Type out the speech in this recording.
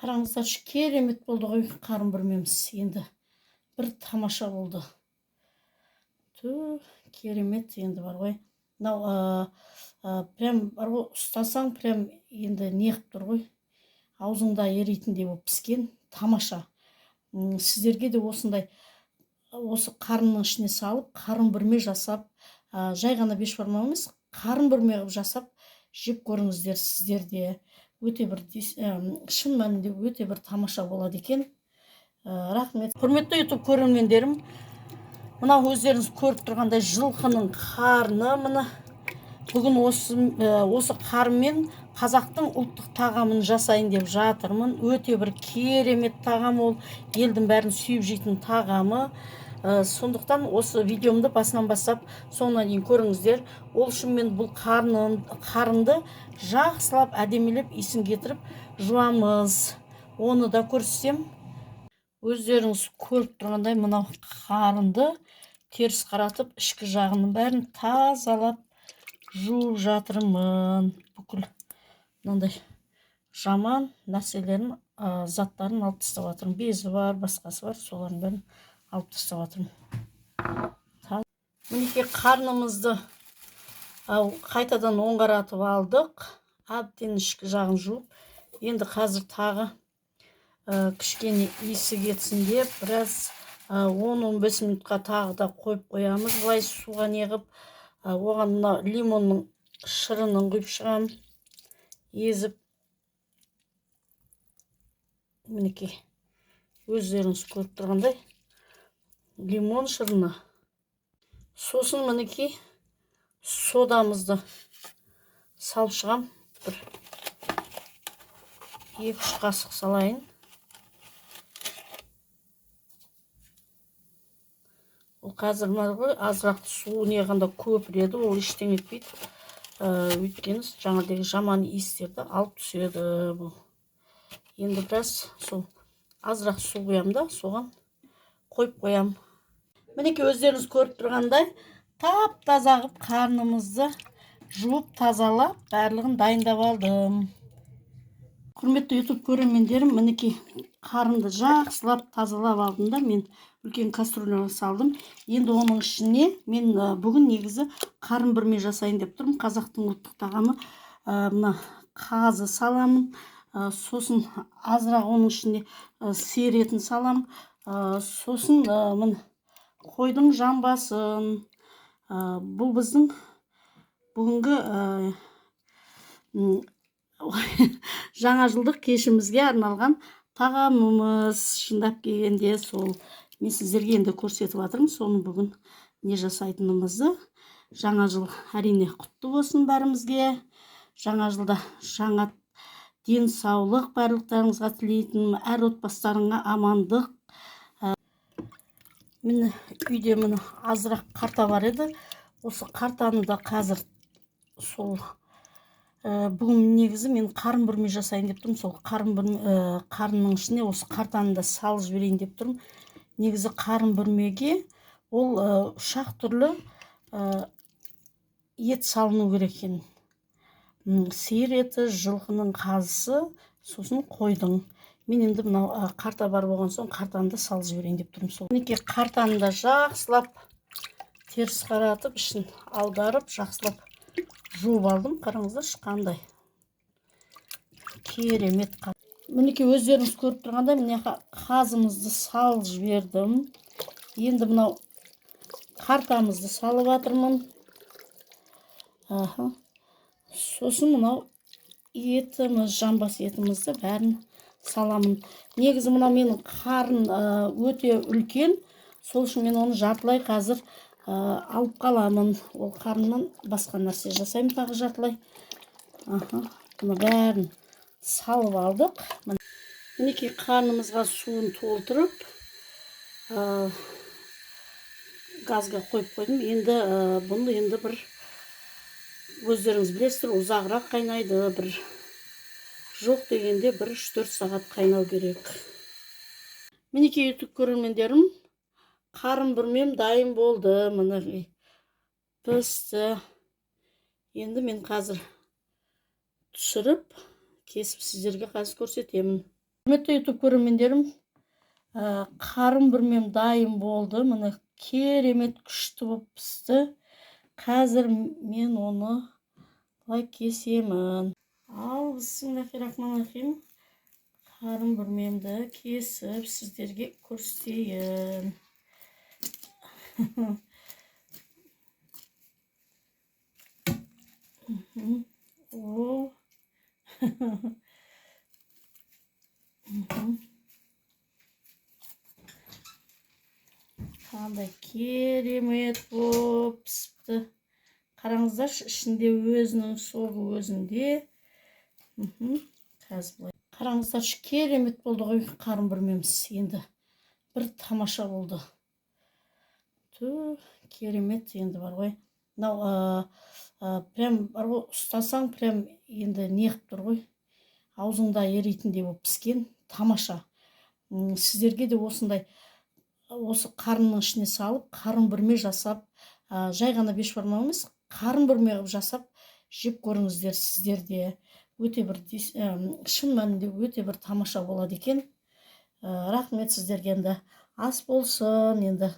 Қараңыздаршы, керемет болды ғой қарын бүрмеміз. Енді бір тамаша болды. Ту, керемет енді бар ғой. Мынау прям бар ғой, ұстасаң прям енді неғып тұр ғой. Аузыңда еритіндей болып піскен, тамаша. Сіздерге де осындай осы қарынның ішіне салып, қарын бүрме жасап, жай ғана бешбармақ емес, қарын бүрме қылып жасап жеп көріңіздер сіздер де. Өте бір шын мәнінде өте бір тамаша болады екен. Рахмет. Құрметті YouTube көрермендерім, мынау өздеріңіз көріп тұрғандай жылқының қарны. Мына бүгін осы қарынмен қазақтың ұлттық тағамын жасайын деп жатырмын. Өте бір керемет тағам ол, елдің бәрін сүйіп жейтін тағамы. Сондықтан осы видеомды басынан бастап соңына дейін көріңіздер. Ол үшін мен бұл қарынды жақсылап әдемілеп иісін кетіріп жуамыз. Оны да көрсетсем. Өздеріңіз көріп тұрғандай мынау қарынды теріс қаратып, ішкі жағының бәрін тазалап жуып жатырмын. Бүкіл мынандай жаман нәрселерін, заттарын алып тастап жатырмын. Безі бар, басқасы бар, солардың бәрін алып тастап жатырмын. Мінекей қарнымызды қайтадан оңғаратып алдық. Әбден ішкі жағын жуып. Енді қазір тағы кішкене иісі кетсін деп біраз 10-15 минутқа тағы да қойып қоямыз. Былай суға неғып, оған мына лимонның шырынын құйып шығамын, езіп. Мінекей өздеріңіз көріп тұрғандай лимон шырыны. Сосын мінекей содамызды салып шығам. Бір 2-3 қасық салайын. Ол қазір мына ғой азырақ су неғанда көпіреді, ол ештеңе етпейді. Өйткені жаңағыдегі жаман иістерді алып түседі бұл. Енді біраз сол азырақ су құямын да, соған қойып қоям. Мінекей өздеріңіз көріп тұрғандай тап-таза қылып қарнымызды жуып тазалап барлығын дайындап алдым. Құрметті YouTube көрермендерім, мінекей қарынды жақсылап тазалап алдым да, мен үлкен кастрюляға салдым. Енді оның ішіне мен бүгін негізі қарын бүрме жасайын деп тұрмын. Қазақтың ұлттық тағамы. Мына қазы саламын, сосын азырақ оның ішіне сиыр етін саламын, сосын міне қойдың жамбасын. Бұл біздің бүгінгі жаңа жылдық кешімізге арналған тағамымыз. Шындап келгенде сол мен сіздерге енді көрсетіп жатырмын соны бүгін не жасайтынымызды. Жаңа жыл әрине құтты болсын бәрімізге. Жаңа жылда жаңа денсаулық барлықтарыңызға тілейтінім, әр отбасыларыңа амандық. Міне үйде міне азырақ қарта бар еді. Осы қартаны да қазір сол бүгін негізі мен қарын бүрме жасайын деп тұрмын. Сол қарын бүрме, қарынның ішіне осы қартаны да салып жіберейін деп тұрмын. Негізі қарын бүрмеге ол үш-ақ түрлі ет салыну керек екен. Сиыр еті, жылқының қазысы, сосын қойдың. Мен енді мынау қарта бар болған соң қартаны да салып жіберейін деп тұрмын. Сол мінекей қартаны да жақсылап теріс қаратып, ішін аударып, жақсылап жуып алдым. Қараңыздаршы, қандай керемет. Мінекей өздеріңіз көріп тұрғандай мына қазымызды салып жібердім. Енді мынау қартамызды салып жатырмын. Аха. Сосын мынау етіміз, жамбас етімізді бәрін саламын. Негізі мынау менің қарын өте үлкен, сол үшін мен оны жартылай қазір алып қаламын. Ол қарыннан басқа нәрсе жасаймын тағы жартылай. Аха. Бұны бәрін салып алдық. Мінекей қарнымызға суын толтырып, газға қойып қойдым. Енді бұны енді бір өздеріңіз білесіздер, ұзағырақ қайнайды, бір жоқ дегенде бір 3-4 сағат қайнау керек. Мінекей YouTube көрермендерім, қарын бүрмем дайын болды. Мінекей пісті. Енді мен қазір түсіріп, кесіп сіздерге қазір көрсетемін. Құрметті Ютуб көрермендерім, қарын бүрмем дайын болды. Міне, керемет күшті болып пісті. Қазір мен оны былай кесемін. Ал, бисмиллахи рахмани рахим. Қарын бүрмемді кесіп, сіздерге көрсетейін. О, қандай керемет болып пісіпті, қараңыздаршы! Ішінде өзінің согы өзінде. Қазір былай қараңыздаршы, керемет болды ғой қарын бүрмеміз. Енді бір тамаша болды. Ту, керемет енді бар ғой. Мынау прям бар ғой, ұстасаң, прям енді неғып тұр ғой, аузыңда еритіндей болып піскен. Тамаша! Сіздерге де осындай, осы қарынның ішіне салып, қарын бүрме жасап, жай ғана бешбармақ емес, қарын бүрме қылып жасап жеп көріңіздер. Сіздер де өте бір, шын мәнінде, өте бір тамаша болады екен. Рахмет сіздерге. Енді ас болсын енді.